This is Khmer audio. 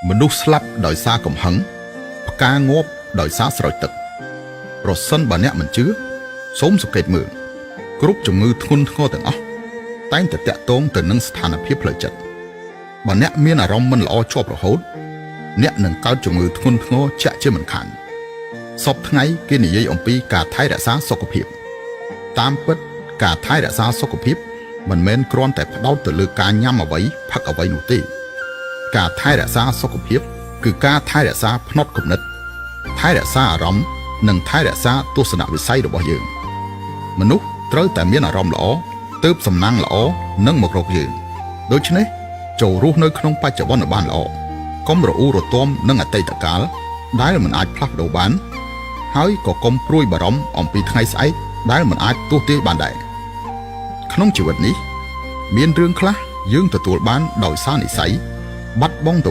មនុស្សស្លាប់ដោយសារកំហឹងផ្កាងាប់ដោយសារស្រោចទឹកប្រសិនបើអ្នកមិនជឿសូមសង្កេតមើលគ្រប់ជំងឺធ្ងន់ធ្ងរទាំងអស់តែងតែតាក់ទងទៅនឹងស្ថានភាពផ្លូវចិត្តបើអ្នកមានអារម្មណ៍មិនល្អជាប់រហូតអ្នកនឹងកើតជំងឺធ្ងន់ធ្ងរជាក់ជាមិនខានសពថ្ងៃគេនិយាយអំពីការថែរក្សាសុខភាពតាមពិតការថែរក្សាសុខភាពមិនមែនគ្រាន់តែផ្ដោតទៅលើការញ៉ាំអ្វីផឹកអ្វីនោះទេ ការថែរក្សាសុខភាពគឺការថែរក្សាផ្នត់គំនិតថែរក្សាអារម្មណ៍និងថែរក្សាទស្សនវិស័យរបស់យើងមនុស្សត្រូវតែមានអារម្មណ៍ល្អទើបសំណាងល្អនឹងមករកយើងដូច្នេះចូលរស់នៅក្នុងបច្ចុប្បន្នឲ្យបានល្អកុំរអ៊ូរទាំនឹងអតីតកាលដែលមិនអាចផ្លាស់ប្ដូរបានហើយក៏កុំព្រួយបារម្ភអំពីថ្ងៃស្អែកដែលមិនអាចទស្សន៍ទាយបានដែរក្នុងជីវិតនេះមានរឿងខ្លះយើងទទួលបានដោយសារនិស្ស័យបាត់បង់ទៅ